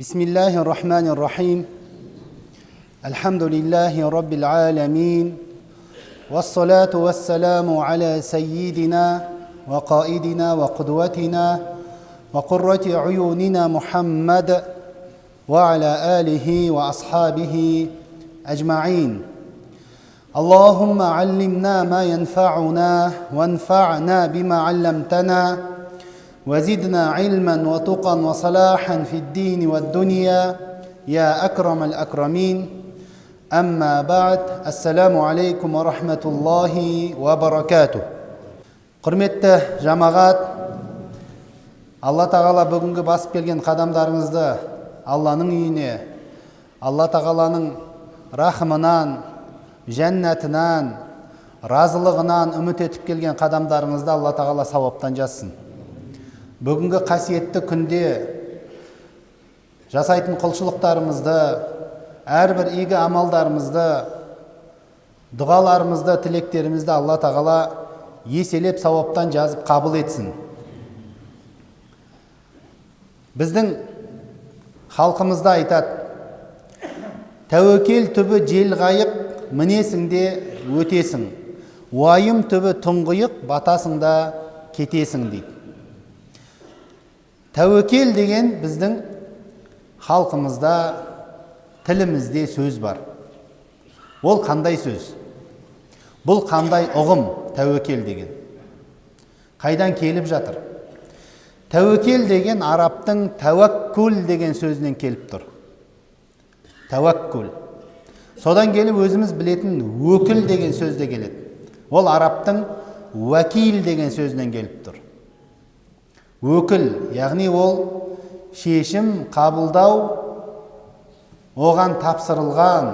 بسم الله الرحمن الرحيم. الحمد لله رب العالمين، والصلاة والسلام على سيدنا وقائدنا وقدوتنا وقرة عيوننا محمد وعلى آله وأصحابه أجمعين. اللهم علمنا ما ينفعنا، وانفعنا بما علمتنا، وزدنا علما وتقا وصلاحا في الدين والدنيا يا أكرم الأكرمين. أما بعد، السلام عليكم ورحمة الله وبركاته. Құрметті жамағат, Алла Тағала бүгінгі басып келген қадамдарыңызды Алланың үйіне, Алла Тағаланың рахымынан, жәннатынан, разылығынан үміт етіп келген қадамдарыңызды Алла Тағала сауаптан жазсын. Бүгінгі қасиетті күнде жасайтын құлшылықтарымызды, әрбір игі амалдарымызды, дұғаларымызды, тілектерімізді Алла Тағала еселеп сауаптан жазып қабыл етсін. Біздің халқымызда айтады: тәуекел түбі жел қайық, мінесің де өтесің, уайым түбі тұңғиық, батасың да кетесің дейді. Тәуекел деген біздің халқымызда, тілімізде сөз бар. Ол қандай сөз? Бұл қандай ұғым, тәуекел деген? Қайдан келіп жатыр? Тәуекел деген арабтың тәуәккүл деген сөзінен келіп тұр. Тәуәккүл. Содан келіп өзіміз білетін өкіл деген сөз де келеді. Ол арабтың уәкил деген сөзінен келіп тұр. Өкіл, яғни ол шешім қабылдау оған тапсырылған,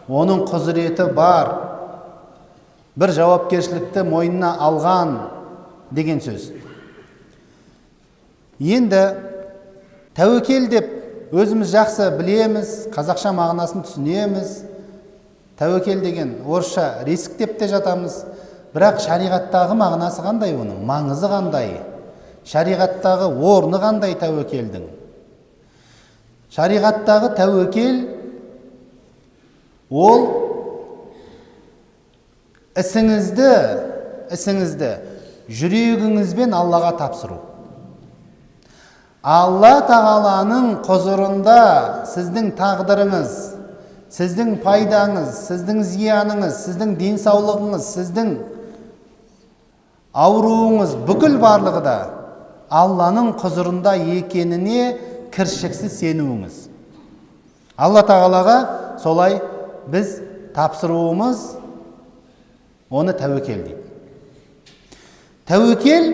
оның құзыреті бар, бір жауапкершілікті мойнына алған деген сөз. Енді тәуекел деп өзіміз жақсы білеміз, қазақша мағынасын түсінеміз. Тәуекел деген орысша риск деп те жатамыз. Бірақ шариғаттағы мағынасы қандай оның? Маңызы қандай? Шариғаттағы орны қандай тәуекелдің? Шариғаттағы тәуекел ол ісіңізді жүрегіңізбен Аллаға тапсыру. Алла Тағаланың құзырында сіздің тағдырыңыз, сіздің пайдаңыз, сіздің зияныңыз, сіздің денсаулығыңыз, сіздің ауруыңыз, бүкіл барлығы да Алланың құзырында екеніне кіршіксіз сенуіңіз. Алла Тағалаға солай біз тапсыруымыз, оны тәуекел дейді. Тәуекел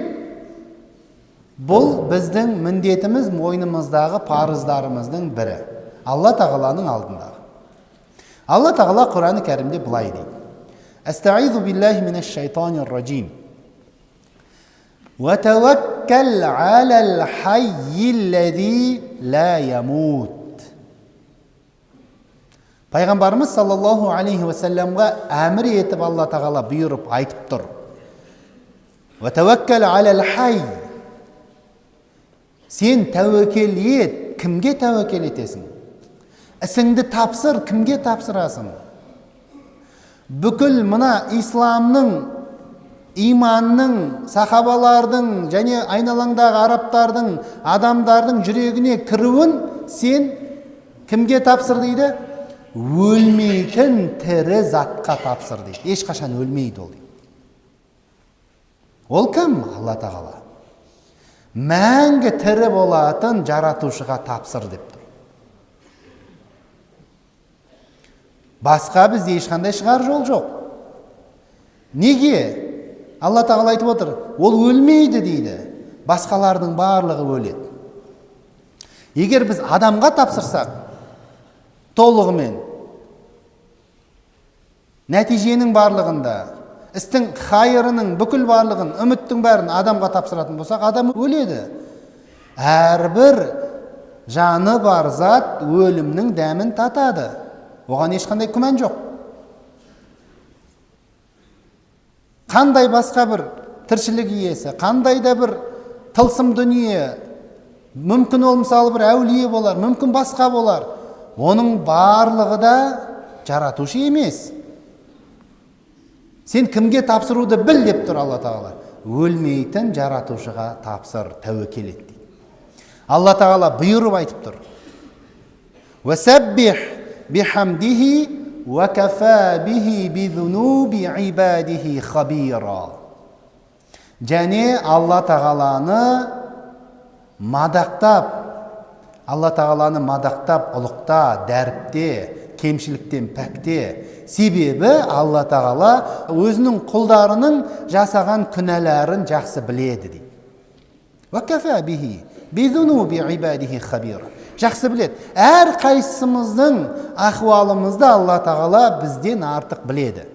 бұл біздің міндетіміз, мойнымыздағы парыздарымыздың бірі. Алла Тағаланың алдындағы. Алла Тағала Құран Кәрімде былай дейді: Әстаизу биллахи минаш шайтанир ражим. وَتَوَكَّلْ عَلَى الْحَيِّ الَّذِي لَا يَمُوتُ. Пайғамбарымыз саллаллаху алейхи уассаламға әмір етіп Алла Тағала бұйырып айтып тұр. وَتَوَكَّلْ عَلَى الْحَيِّ. Сен тәуекел ет, кімге тәуекел етесің? Ісіңді тапсыр, кімге тапсырасың? Бүкіл мына исламның, иманның, сахабалардың және айналаңдағы арабтардың, адамдардың жүрегіне кіруін сен кімге тапсыр дейді? Өлмейтін тірі затқа тапсыр дейді. Ешқашан өлмейді ол дейді. Ол кім? Алла Тағала. Мәңгі тірі болатын жаратушыға тапсыр деп тұр. Басқа бізде ешқандай шығар жол жоқ. Неге? Алла Тағала айтып отыр, ол өлмейді дейді. Басқалардың барлығы өледі. Егер біз адамға тапсырсақ, толығымен, нәтиженің барлығында, істің хайырының бүкіл барлығын, үміттің бәрін адамға тапсыратын болсақ, адам өледі. Әрбір жаны бар зат өлімнің дәмін татады. Оған ешқандай күмән жоқ. Қандай басқа бір тіршілік иесі, қандай да бір тылсым дүние Мүмкін ол мысалы бір әулие болар, мүмкін басқа болар. Оның барлығы да жаратушы емес. Сен кімге тапсыруды біл деп тұр Алла Тағала. Өлмейтін жаратушыға тапсыр, тәуекел ет дейді. Алла Тағала бұйырып айтып тұр. Уасаббих бихамдихи уакафа бихи бидунуби ибадихи хабира. Және Алла Тағаланы мадақтап, Алла Тағаланы мадақтап, ұлықта, дәріпте, кемшіліктен пәкте. Себебі Алла Тағала өзінің құлдарының жасаған күнәларын жақсы біледі дейді. Уакафа бихи бидунуби ибадихи хабира. Жақсы біледі. Әр қайсымыздың ахуалымызды Алла Тағала бізден артық біледі.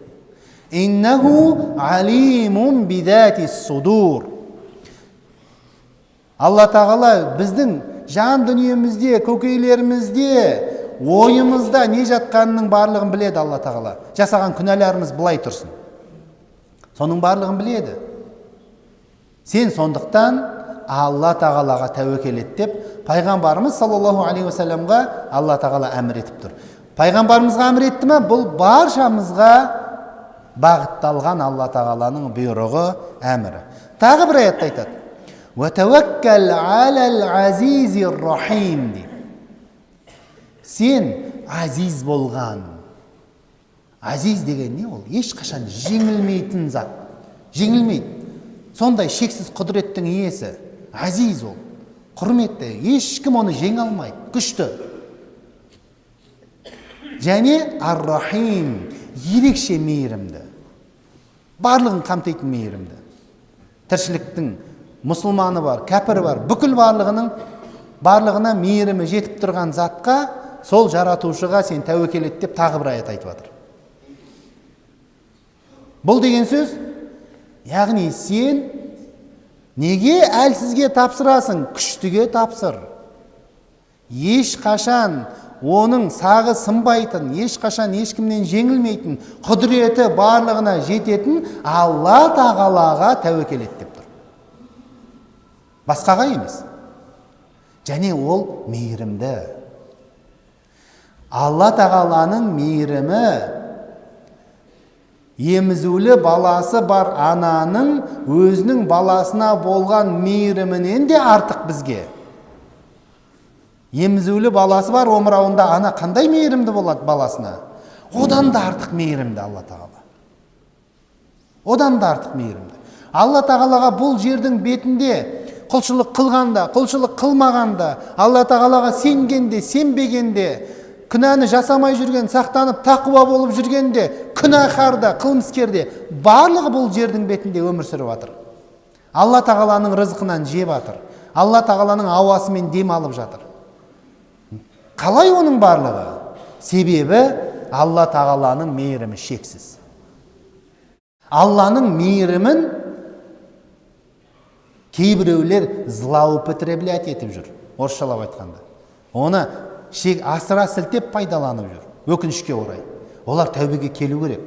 Иннаху алимун бидатис судур. Алла Тағала біздің жан дүниемізде, көкейлерімізде, ойымызда не жатқанының барлығын біледі Алла Тағала. Жасаған күнәларымыз былай тұрсын. Соның барлығын біледі. Сен сондықтан Алла Тағалаға тәуекел ет деп пайғамбарымыз саллаллаху алейхи уассаламға Алла Тағала әмір етіп тұр. Пайғамбарымызға әмір етті ме? Бұл баршамызға бағытталған Алла Тағаланың бұйрығы, әмірі. Тағы бір аятта айтады. Уатауаккал алал азизир рахим дейді. Сен азиз болған. Азиз деген не ол? Ешқашан жеңілмейтін зат. Жеңілмейді. Сондай шексіз құдіреттің иесі. Азиз ол. Құрметті. Ешкім оны жеңе алмайды. Күшті. Және ар-рахим, ерекше мейірімді. Барлығын қамтитын мейірімді. Тіршіліктің мұсылманы бар, кәпірі бар, бүкіл барлығына мейірімі жетіп тұрған затқа, сол жаратушыға сен тәуекел ет деп тағы бір аят айтып жатыр. Бұл деген сөз, яғни сен неге әлсізге тапсырасың, күштіге тапсыр. Ешқашан оның сағы сынбайтын, ешқашан ешкімнен жеңілмейтін, құдіреті барлығына жететін Алла Тағалаға тәуекел ет деп тұр. Басқаға емес. Және ол мейірімді. Алла Тағаланың мейірімі емізулі баласы бар ананың өзінің баласына болған мейірімінен де артық бізге. Емізулі баласы бар омырауында ана қандай мейірімді болады баласына? Одан да артық мейірімді Алла Тағала. Одан да артық мейірімді. Алла Тағалаға бұл жердің бетінде құлшылық қылғанда, құлшылық қылмағанда, Алла Тағалаға сенгенде, сенбегенде, күнәні жасамай жүрген, сақтанып тақуа болып жүргенде, күнәһарда, қылмыскерде, барлығы бұл жердің бетінде өмір сүріп жатыр. Алла Тағаланың рызқынан жеп жатыр. Алла Тағаланың ауасымен дем алып жатыр. Қалай оның барлығы? Себебі Алла Тағаланың мейірімі шексіз. Алланың мейірімін кейбіреулер злоупотреблять етіп жүр, орысшалап айтқанда. Оны шек асыра сілтеп пайдаланып жүр. Өкінішке орай. Олар тәубеге келу керек.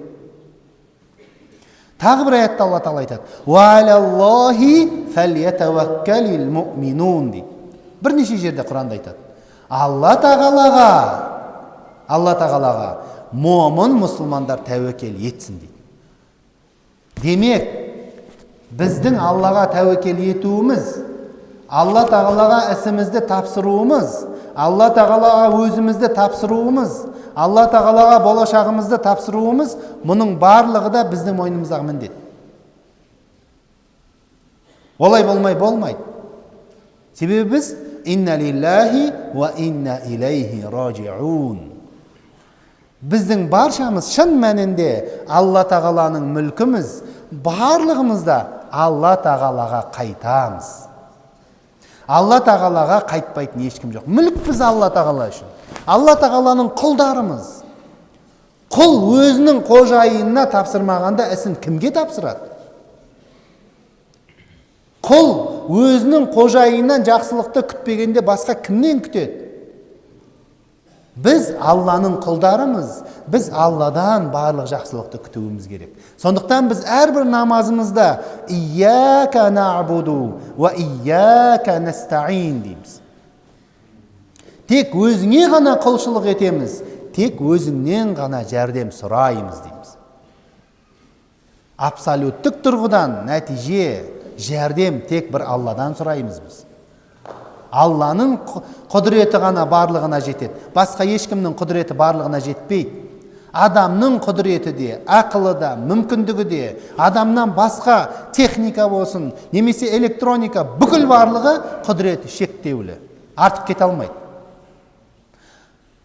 Тағы бір аятта Алла Тағала айтады: «Уа алаллахи фәльятауаккалил муъминун» дейді. Бірнеше жерде Құранда айтады. Алла Тағалаға, Алла Тағалаға момын мұсылмандар тәуекел етсін дейді. Демек, біздің Аллаға тәуекел етуіміз, Алла Тағалаға ісімізді тапсыруымыз, Алла Тағалаға өзімізді тапсыруымыз, Алла Тағалаға болашағымызды тапсыруымыз, мұның барлығы да біздің мойнымыздағы міндет. Олай болмай болмайды. Себебі біз инна лиллахи уа инна илейхи ражиун. Біздің баршамыз шын мәнінде Алла Тағаланың мүлкіміз, барлығымыз да Алла Тағалаға қайтамыз. Алла Тағалаға қайтпайтын ешкім жоқ. Мүлік біз Алла Тағала үшін. Алла Тағаланың құлдарымыз. Құл өзінің қожайынына тапсырмағанда ісін кімге тапсырады? Құл өзінің қожайынынан жақсылықты күтпегенде басқа кімнен күтеді? Біз Алланың құлдарымыз, біз Алладан барлық жақсылықты күтуіміз керек. Сондықтан біз әрбір намазымызда «Ияка нa'буду ва ияка настаин» дейміз. Тек өзіңе ғана құлшылық етеміз, тек өзіңнен ғана жәрдем сұраймыз дейміз. Абсолюттік тұрғыдан нәтиже, жәрдем тек бір Алладан сұраймыз біз. Алланың құдіреті ғана барлығына жетеді. Басқа ешкімнің құдіреті барлығына жетпейді. Адамның құдіреті де, ақылы да, мүмкіндігі де, адамнан басқа техника болсын, немесе электроника, бүкіл барлығы құдіреті шектеулі. Артып кете алмайды.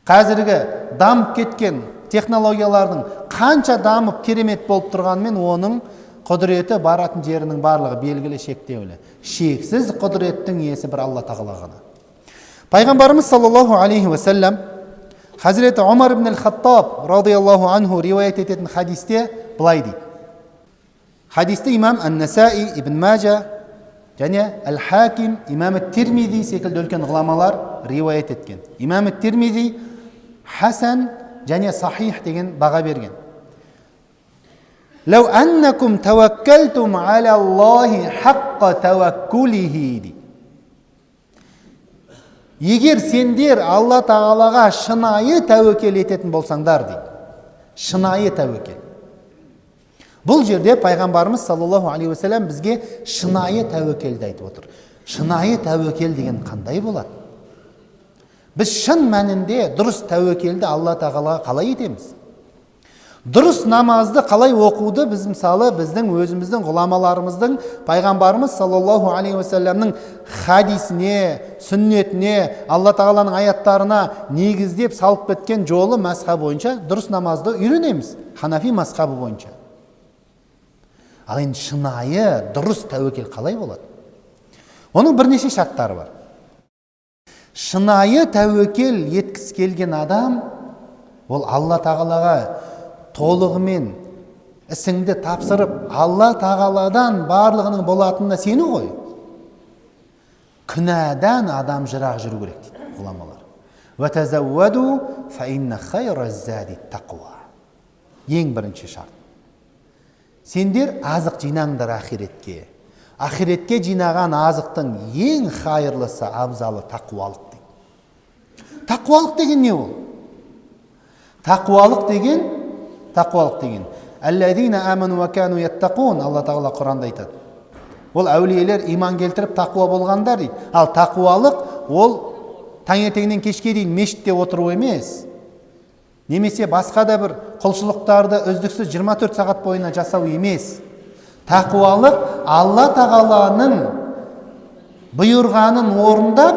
Қазіргі дамып кеткен технологиялардың қанша дамып керемет болып тұрғанымен, оның құдіреті баратын жерінің барлығы белгілі, шектеулі. Шексіз құдіреттің иесі бір Алла Тағала ғана. Пайғамбарымыз саллаллаху алейхи уассалам Хазіреті Омар ибн Хаттаб радиаллаху анху риуаят ететін хадисте былай дейді. Хадисті имам Ан-Насаи, Ибн Мажа және Әл-Хаким, имам Тирмизи секілді үлкен ғұламалар риуаят еткен. Имам Тирмизи хасан және сахих деген баға берген. «Лау аннакум таваккалтум аля Аллахи хаққа таваккулихи» дейді. Егер сендер Алла Тағалаға шынайы тәуекел ететін болсаңдар дейді. Шынайы тәуекел. Бұл жерде пайғамбарымыз саллаллаху алейхи уассалам бізге шынайы тәуекелді айтып отыр. Шынайы тәуекел деген қандай болады? Біз шын мәнінде дұрыс тәуекелді Алла Тағалаға қалай етеміз? Дұрыс намазды қалай оқуды біз, мысалы, біздің өзіміздің ғұламаларымыздың, пайғамбарымыз саллаллаху алейхи уассаламның хадисіне, сүннетіне, Алла Тағаланың аяттарына негіздеп салып кеткен жолы, мазхаб бойынша дұрыс намазды үйренеміз, ханафи мазхабы бойынша. Ал енді шынайы дұрыс тәуекел қалай болады? Оның бірнеше шарттары бар. Шынайы тәуекел еткісі келген адам ол Алла Тағалаға толығымен ісіңді тапсырып, Алла Тағаладан барлығының болатынына сену ғой. Күнәдан адам жырақ жүру керек дейді ғұламалар. Ең бірінші шарт. Сендер азық жинаңдар ақиретке. Ақиретке жинаған азықтың ең хайырлысы, абзалы тақуалық дейді. Тақуалық деген не ол? Тақуалық деген «Аллазина аману ва кану яттақун», Алла Тағала Құранда айтады. Ол әулиелер, иман келтіріп тақуа болғандар дейді. Ал тақуалық ол таңертеңнен кешке дейін мешітте отыру емес. Немесе басқа да бір құлшылықтарды үздіксіз 24 сағат бойына жасау емес. Тақуалық Алла Тағаланың бұйырғанын орындап,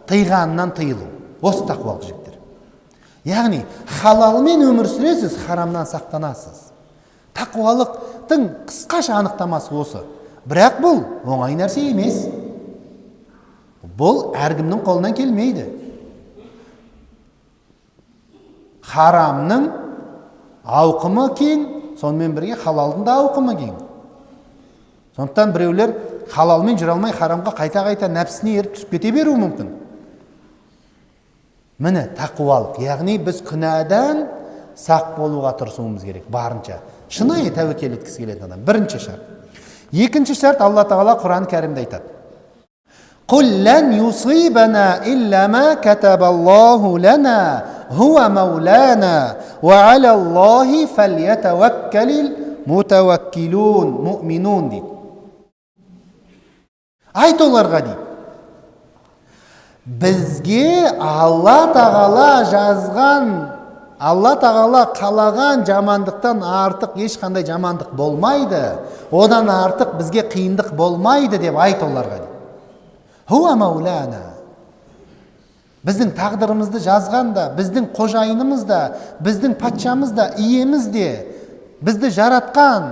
тыйғанынан тыйылу. Осы тақуалық, жігіттер. Яғни халалмен өмір сүресіз, харамнан сақтанасыз. Тақуалықтың қысқаша анықтамасы осы. Бірақ бұл оңай нәрсе емес. Бұл әркімнің қолынан келмейді. Харамның ауқымы кең, сонымен бірге халалдың да ауқымы кең. Сондықтан біреулер халалмен жүре алмай, харамға қайта-қайта нәпсісіне еріп түсіп кете беруі мүмкін. Міне тақуалық, яғни біз күнәдан сақ болуға тырысуымыз керек барынша. Шынайы тәуекел еткісі келетін адам. Бірінші шарт. Екінші шарт, Алла Тағала Құран Кәрімде айтады. «Құл лән юсибана илля ма катабаллаху лана, хуа маулана, уа алаллахи фальятаваккалил мутаваккилун, муъминун» дейді. Айт оларға дейді. Бізге Алла Тағала жазған, Алла Тағала қалаған жамандықтан артық ешқандай жамандық болмайды. Одан артық бізге қиындық болмайды деп айт оларға дейді. Хуа маулана. Біздің тағдырымызды жазған да, біздің қожайынымыз да, біздің патшамыз да, иеміз де, бізді жаратқан,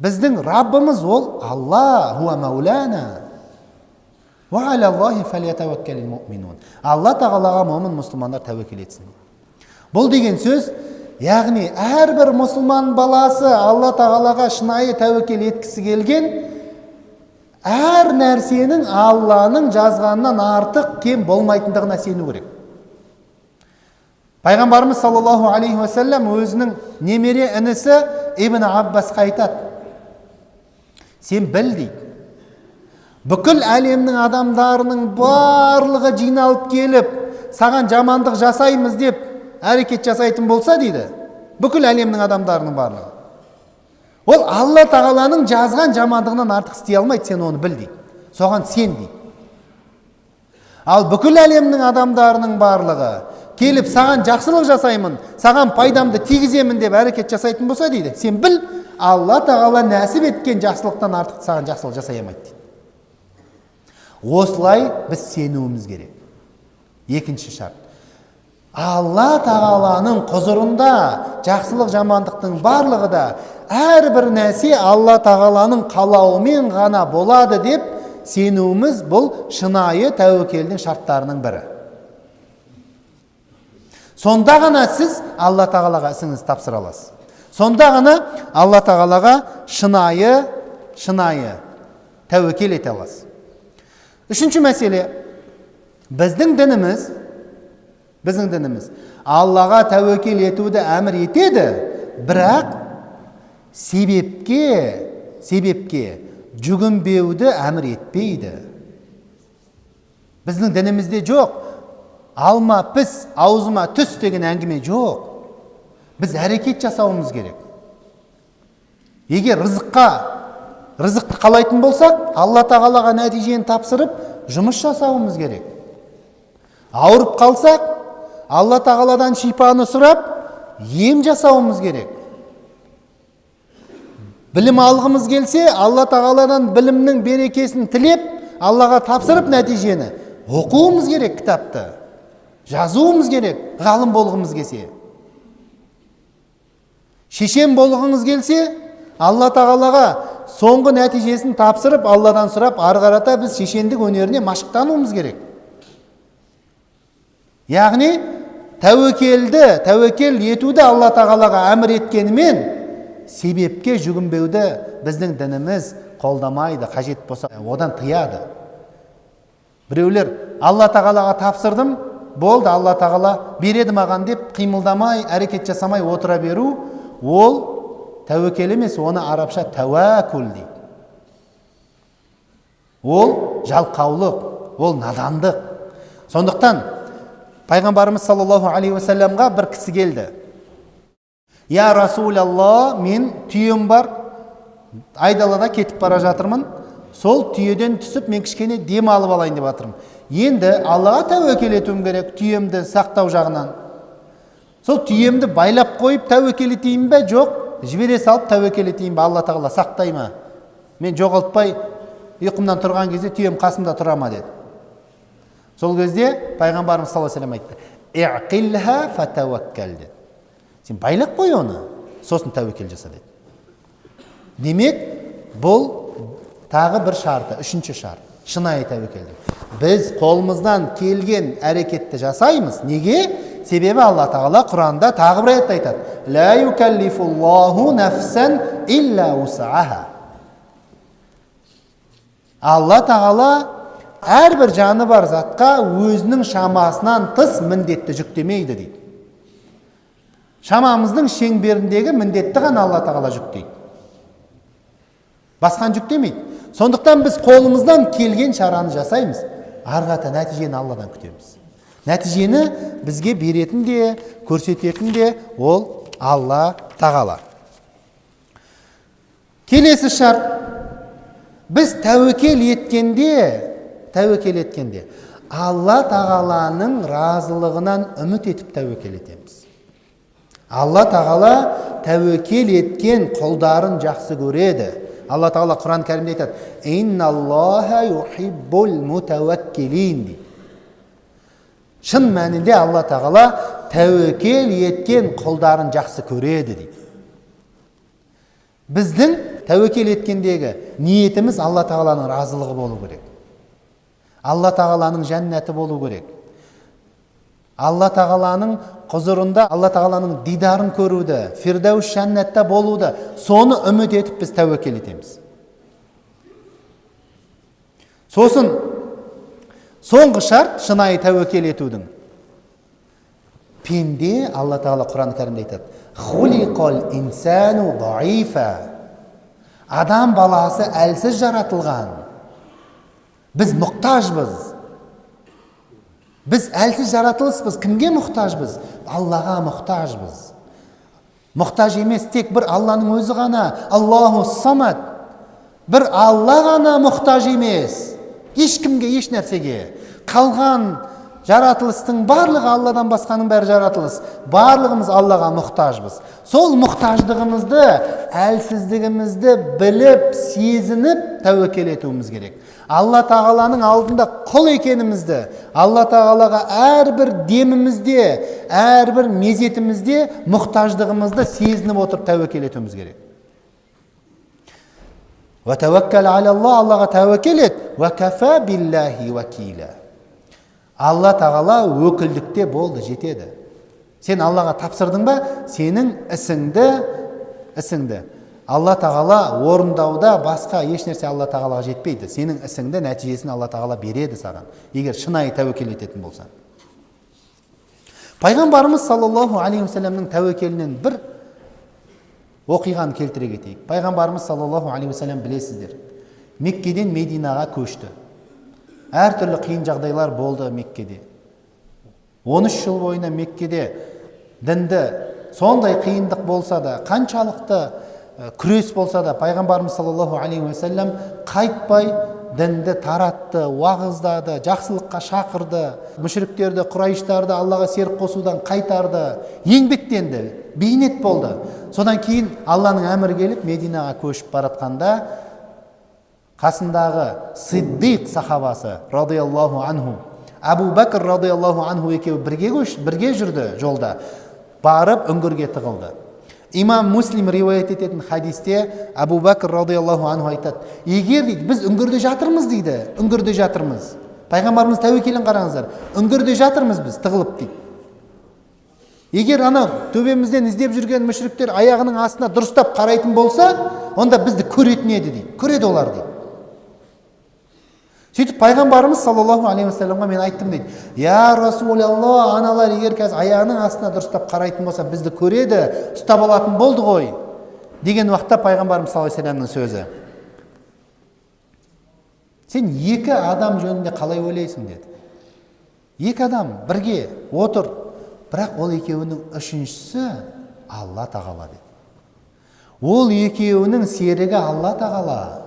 біздің Раббымыз ол Алла, хуа маулана. Уа алаллахи фальятаваккалил муъминун. Алла Тағалаға момын мұсылмандар тәуекел етсін. Бұл деген сөз, яғни әрбір мұсылман баласы Алла Тағалаға шынайы тәуекел еткісі келген, әр нәрсенің Алланың жазғанынан артық кем болмайтындығына сену керек. Пайғамбарымыз саллаллаху алейхи уассалам өзінің немере інісі Ибн Аббасқа айтады. Сен біл дейді. Бүкіл әлемнің адамдарының барлығы жиналып келіп, саған жамандық жасаймыз деп әрекет жасайтын болса дейді, бүкіл әлемнің адамдарының барлығы. Ол Алла тағаланың жазған жамандығынан артық істей алмайды, сен оны біл дейді. Соған сен дейді. Ал бүкіл әлемнің адамдарының барлығы келіп саған жақсылық жасаймын, саған пайдамды тигіземін деп әрекет жасайтын болса дейді, сен біл, Алла тағала нәсіп еткен жақсылықтан артық саған жақсылық жасай алмайды дейді. Осылай біз сенуіміз керек. Екінші шарт. Алла тағаланың құзырында жақсылық жамандықтың барлығы да әрбір нәрсе Алла тағаланың қалауымен ғана болады деп сенуіміз, бұл шынайы тәуекелдің шарттарының бірі. Сонда ғана сіз Алла тағалаға ісіңізді тапсыра аласыз. Сонда ғана Алла тағалаға шынайы тәуекел ете аласыз. Үшінші мәселе, біздің дініміз Аллаға тәуекел етуді әмір етеді, бірақ себепке жүгінбеуді әмір етпейді. Біздің дінімізде жоқ, алма піс, аузыма түс деген әңгіме жоқ. Біз әрекет жасауымыз керек. Егер рызықты қалайтын болсақ, Алла тағалаға нәтижені тапсырып, жұмыс жасауымыз керек. Ауырып қалсақ, Алла тағаладан шипаны сұрап, ем жасауымыз керек. Білім алғымыз келсе, Алла тағаладан білімнің берекесін тілеп, Аллаға тапсырып нәтижені оқуымыз керек, кітапты жазуымыз керек, ғалым болғымыз келсе. Шешен болғыңыз келсе, Алла тағалаға соңғы нәтижесін тапсырып, Алладан сұрап, ары қарата біз шешендік өнеріне машықтануымыз керек. Яғни тәуекел етуді Алла тағалаға әмір еткенімен, себепке жүгінбеуді біздің дініміз қолдамайды, қажет болса одан тыяды. Біреулер Алла тағалаға тапсырдым, болды, Алла тағала береді маған деп қимылдамай, әрекет жасамай отыра беру, ол тәуекел емес, оны арабша тәуәкүл дейді. Ол жалқаулық, ол надандық. Сондықтан пайғамбарымыз саллаллаху алейхи уассаламға бір кісі келді. Я Расулалла, мен түйем бар, айдалада кетіп бара жатырмын, сол түйеден түсіп мен кішкене дем алып алайын деп жатырмын. Енді Аллаға тәуекел етуім керек түйемді сақтау жағынан. Сол түйемді байлап қойып тәуекел етейін бе, жоқ, жібере салып тәуекел етейін бе, Алла тағала сақтай ма? Мен жоғалтпай ұйқымнан тұрған кезде түйем қасымда тұра ма деді. Сол кезде пайғамбарымыз саллаллаху алейхи вассалам айтты: «Иқилха фатаваккал» деді. Сен байлап қой оны, сосын тәуекел жаса деді. Демек, бұл тағы бір шарты, үшінші шарт, шынайы тәуекелдік. Біз қолымыздан келген әрекетті жасаймыз. Неге? Себебі Алла тағала Құранда тағы бір аятта айтады: «Ла юкаллифуллаху нафсан илля усаха». Алла тағала әрбір жаны бар затқа өзінің шамасынан тыс міндетті жүктемейді дейді. Шамамыздың шеңберіндегі міндетті ғана Алла тағала жүктейді. Басқаны жүктемейді. Сондықтан біз қолымыздан келген шараны жасаймыз. Ары қарата нәтижені Алладан күтеміз. Нәтижені бізге беретін де, көрсететін де ол Алла тағала. Келесі шарт. Біз тәуекел еткенде Алла тағаланың разылығынан үміт етіп тәуекел етеміз. Алла тағала тәуекел еткен құлдарын жақсы көреді. Алла тағала Құран кәрімде айтады: «Инналлаха юхиббул мутаваккилин» дейді. Шын мәнінде Алла тағала тәуекел еткен құлдарын жақсы көреді дейді. Біздің тәуекел еткендегі ниетіміз Алла тағаланың разылығы болу керек. Алла тағаланың жәннәті болу керек. Алла тағаланың құзырында Алла тағаланың дидарын көруді, Фирдаус жәннатта болуды, соны үміт етіп біз тәуекел етеміз. Сосын соңғы шарт шынайы тәуекел етудің. Пенде, Алла тағала Құран кәрімде айтады: «Хулиқал инсану даифа». Адам баласы әлсіз жаратылған. Біз мұқтажбыз. Біз әлсіз жаратылыспыз. Кімге мұқтажбыз? Аллаға мұқтажбыз. Мұқтаж емес тек бір Алланың өзі ғана. Аллаху самад. Бір Алла ғана мұқтаж емес. Ешкімге, еш нәрсеге. Қалған жаратылыстың барлығы, Алладан басқаның бәрі жаратылыс. Барлығымыз Аллаға мұқтажбыз. Сол мұқтаждығымызды, әлсіздігімізді біліп, сезініп тәуекел етуіміз керек. Алла Тағаланың алдында құл екенімізді, Алла Тағалаға әрбір демімізде, әрбір мезетімізде мұқтаждығымызды сезініп отырып тәуекел етуіміз керек. Уа тәуәккәл алалла, Аллаға тәуекел ет. Уа кафа биллахи уакила. Алла Тағала өкілдікте болды, жетеді. Сен Аллаға тапсырдың ба, сенің ісіңді Алла Тағала орындауда басқа еш нәрсе Алла Тағалаға жетпейді. Сенің ісіңді, нәтижесін Алла Тағала береді саған, егер шынайы тәуекел ететін болсаң. Пайғамбарымыз саллаллаху алейхи уассаламның тәуекелінен бір оқиғаны келтіре кетейік. Пайғамбарымыз саллаллаху алейхи уассалам, білесіздер, Меккеден Мединаға көшті. Әртүрлі қиын жағдайлар болды Меккеде. 13 жыл бойына Меккеде дінді сондай қиындық болса да, қаншалықты күрес болса да, пайғамбарымыз саллаллаху алейхи уассалам қайтпай дінді таратты, уағыздады, жақсылыққа шақырды, мүшіріктерді, құрайыштарды Аллаға серік қосудан қайтарды, еңбектенді, бейнет болды. Содан кейін Алланың әмірі келіп, Мединаға көшіп баратқанда қасындағы Сиддиқ сахабасы радиаллаху анху, Әбу Бәкір радиаллаху анху екеуі бірге жүрді жолда. Барып үңгірге тығылды. Имам Муслим риуаят ететін хадисте Әбу Бәкір радиаллаху анху айтады: егер, дейді, біз үңгірде жатырмыз, дейді, үңгірде жатырмыз. Пайғамбарымыз тәуекелін қараңыздар. Үңгірде жатырмыз біз тығылып, дейді. Егер ана төбемізден іздеп жүрген мүшриктер аяғының астына дұрыстап қарайтын болса, онда бізді көретін еді, дейді. Көреді олар, дейді. Сөйтіп пайғамбарымыз саллаллаху алейхи уассаламға мен айттым, дейді. Я Расулалла, аналар егер қазір аяғының астына дұрыстап қарайтын болса, бізді көреді, ұстап алатын болды ғой деген уақытта пайғамбарымыз саллаллаху алейхи уассаламның сөзі: сен екі адам жөнінде қалай ойлайсың, деді. Екі адам бірге отыр, бірақ ол екеуінің үшіншісі Алла Тағала, деді. Ол екеуінің серігі Алла Тағала.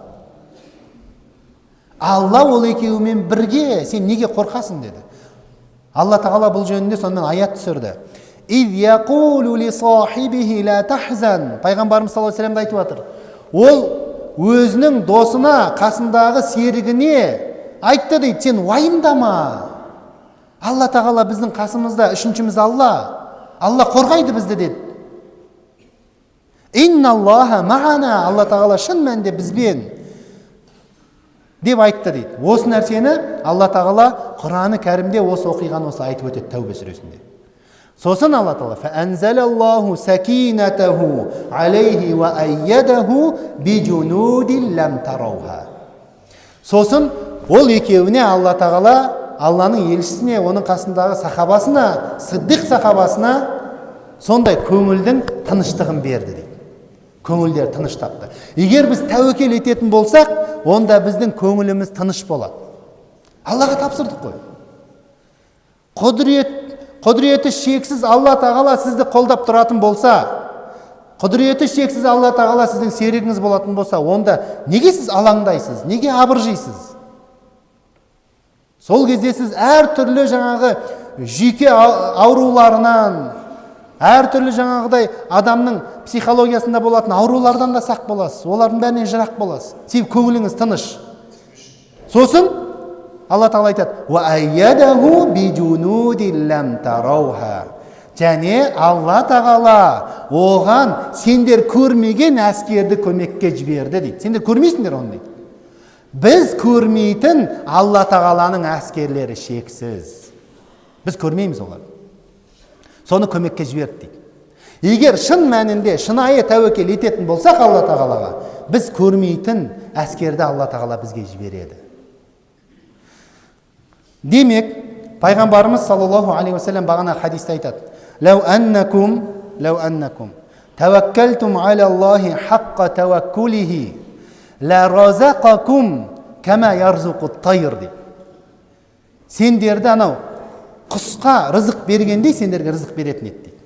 Алла ол екеуімен бірге, сен неге қорқасың, деді. Алла Тағала бұл жөнінде сонымен аят түсірді. Пайғамбарымыз саллаллаху алейхи айтып жатыр. Ол өзінің досына, қасындағы серігіне айтты, дейді, сен уайымдама. Алла Тағала біздің қасымызда, үшіншіміз Алла. Алла қорғайды бізді, деді. Инналлаха мағана, Алла Тағала шын мәнінде бізбен деп айтты, дейді. Осы нәрсені Алла Тағала Құраны Кәрімде осы оқиғаны осы айтып өтеді Тәубе сүресінде. Сосын Алла Тағала фәанзалаллаху сакинатаху алейхи уа айядаху bijунудин лам тарауха. Сосын ол екеуіне Алла Тағала, Алланың елшісіне, оның қасындағы сахабасына, Сиддиқ сахабасына сондай көңілдің тыныштығын берді, дейді. Көңілдер тыныш тапты. Егер біз тәуекел ететін болсақ, онда біздің көңіліміз тыныш болады. Аллаға тапсырдық қой. Құдіреті шексіз Алла Тағала сізді қолдап тұратын болса, құдіреті шексіз Алла Тағала сіздің серігіңіз болатын болса, онда неге сіз алаңдайсыз, неге абыржисыз? Сол кезде сіз әртүрлі жаңағы жүйке ауруларынан, әртүрлі жаңағыдай адамның психологиясында болатын аурулардан да сақ боласыз, олардың бәрінен жырақ боласыз. Себебі көңіліңіз тыныш. Сосын Алла Тағала айтады: «Уа айядаху bijунудин лам тарауха». Және Алла Тағала оған сендер көрмеген әскерді көмекке жіберді, дейді. Сендер көрмейсіңдер оны, дейді. Біз көрмейтін Алла Тағаланың әскерлері шексіз. Біз көрмейміз оларды. Соны көмекке жіберді, дейді. Егер шын мәнінде шынайы тәуекел ететін болсақ Алла Тағалаға, біз көрмейтін әскерді Алла Тағала бізге жібереді. Демек, пайғамбарымыз саллаллаху алейхи уассалам бағана хадисте айтады: «Лау аннакум, лау аннакум таваккалтум аля Аллахи хаққа таваккулихи ла разақакум кама ярзуқу тайр дейді. Сендерді анау құсқа рызық бергендей сендерге рызық беретін еді дейді.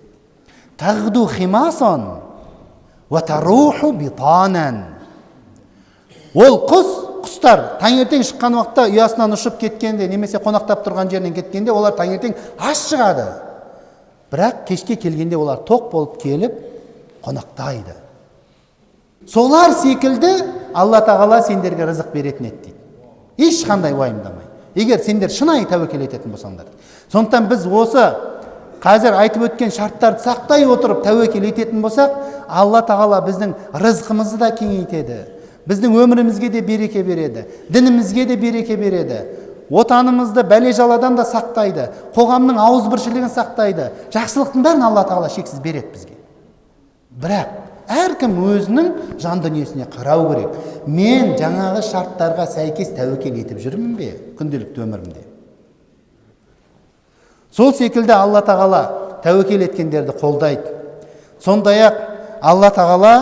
Тағду химасан уа таруху битанан. Ол құстар таңертең шыққан уақытта ұясынан ұшып кеткенде немесе қонақтап тұрған жерінен кеткенде олар таңертең аш шығады. Бірақ кешке келгенде олар тоқ болып келіп қонақтайды. Солар секілді Алла Тағала сендерге рызық беретін еді дейді. Ешқандай уайымдамай. Егер сендер шынайы тәуекел ететін болсаңдар. Сондықтан біз осы қазір айтып өткен шарттарды сақтай отырып тәуекел ететін болсақ, Алла Тағала біздің рызқымызды да кеңейтеді. Біздің өмірімізге де береке береді, дінімізге де береке береді. Отанымызды бәле-жаладан да сақтайды, қоғамның ауызбіршілігін сақтайды. Жақсылықтың бәрін Алла Тағала шексіз береді бізге. Бірақ әркім өзінің жан дүниесіне қарау керек. Мен жаңағы шарттарға сәйкес тәуекел етіп жүрмін бе күнделікті өмірімде? Сол секілді Алла Тағала тәуекел еткендерді қолдайды. Сондай-ақ Алла Тағала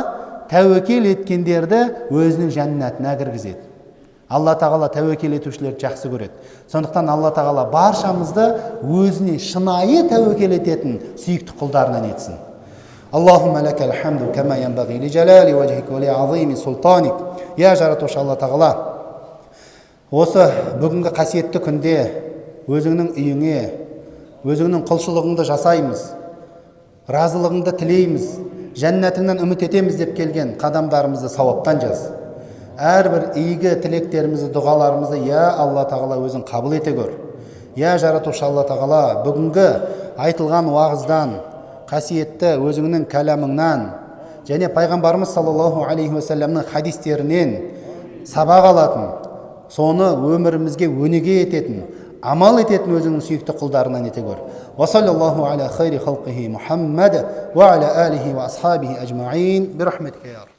тәуекел еткендерді өзінің жәннатына кіргізеді. Алла Тағала тәуекел етушілерді жақсы көреді. Сондықтан Алла Тағала баршамызды өзіне шынайы тәуекел ететін сүйікті құлдарынан етсін. Аллахумма лакал хамду кама янбағи ли жалали ваджхика ва ли азими султаник. Я жаратушы Алла Тағала, осы бүгінгі қасиетті күнде өзіңнің үйіңе, өзіңнің құлшылығыңды жасаймыз, разылығыңды тілейміз, жәннатыңнан үміт етеміз деп келген қадамдарымызды сауаптан жаз. Әрбір игі тілектерімізді, дұғаларымызды, я Алла Тағала, өзің қабыл ете көр. Я жаратушы Алла Тағала, бүгінгі айтылған уағыздан, қасиетті өзіңнің кәламыңнан және пайғамбарымыз саллаллаху алейхи уассаламның хадистерінен сабақ алатын, соны өмірімізге өнеге ететін, амал ететін өзіңнің сүйікті құлдарынан ете көр. Уа саллаллаху аля хайри халқихи Мухаммад уа аля алихи уа асхабихи ажмаин би рахматика я раб.